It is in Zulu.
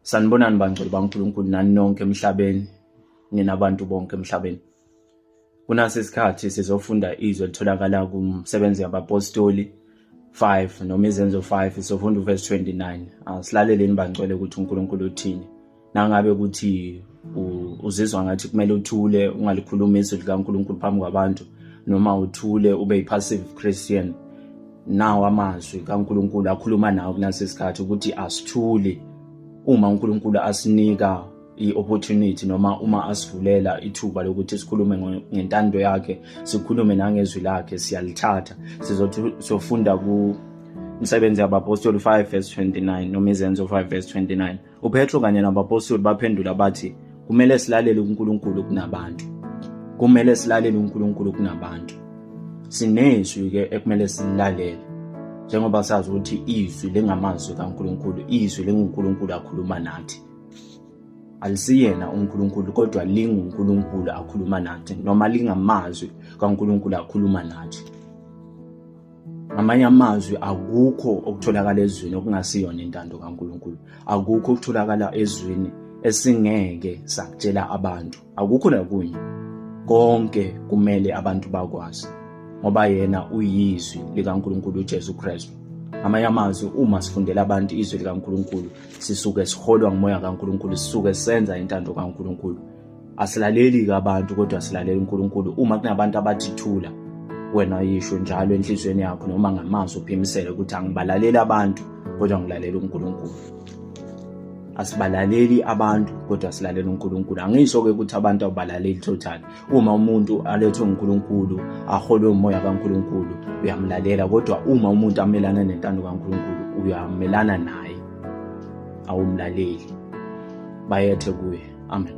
Sanibonani bangcwele baNkulunkulu nani nonke emhlabeni, nina bantu bonke emhlabeni. Kunasi isikhathi sizofunda izwi elitholakala kumsebenzi yabapostoli 5 noma izenzo 5, sizofunda uverse 29. Asilaleleni bangcwele ukuthi uNkulunkulu uthini. Nangabe ukuthi uzizwa ngathi kumele uthule ungalikhulumi izwi likaNkulunkulu phambi kwabantu, noma uthule ube yi-passive Christian, nawo amazwi kaNkulunkulu akhuluma nawo kunasi isikhathi ukuthi asithuli uma uNkulunkulu asinika i-opportunity noma uma asivulela ithuba lokuthi sikhulume ngentando yakhe, sikhulume nangezwi lakhe, siyalithatha. Sizofunda ku Umsebenzi yabaPostoli 5 verse 29 noma iZenzo 5 verse 29. UPetro kanye nabapostoli baphendula bathi, kumele silalele uNkulunkulu kunabantu. Kumele silalele uNkulunkulu kunabantu. Sinezwi-ke ekumele sililalele, njengoba sazi ukuthi izwi lingamazwi kaNkulunkulu, izwi linguNkulunkulu akhuluma nathi. Alisiyena uNkulunkulu kodwa linguNkulunkulu akhuluma nathi, noma lingamazwi kaNkulunkulu akhuluma nathi. Ngamanye amazwi, akukho okutholakala ezwini okungasiyona intando kaNkulunkulu. Akukho okutholakala ezwini esingeke sakutshela abantu. Akukho nakunye. Konke kumele abantu bakwazi, ngoba yena uyizwi likaNkulunkulu uJesu Kristu. Ngamanye amazwi, uma sifundela abantu izwi likaNkulunkulu, sisuke siholwa ngumoya kaNkulunkulu, sisuke senza intando kaNkulunkulu. Asilaleli-ke abantu kodwa silalela uNkulunkulu. Uma kunabantu abathi thula, wena yisho njalo enhliziyweni yakho noma ngamazwi uphimisele ukuthi angibalaleli abantu kodwa ngilalela uNkulunkulu. Asibalaleli abantu kodwa silalela uNkulunkulu. Angisho-ke ukuthi abantu awubalaleli totally. Uma umuntu alethwe uNkulunkulu, aholwe umoya kaNkulunkulu, uyamlalela, kodwa uma umuntu amelana nentando kaNkulunkulu, uyamelana naye, awumlaleli. Bayethe kuye. Amen.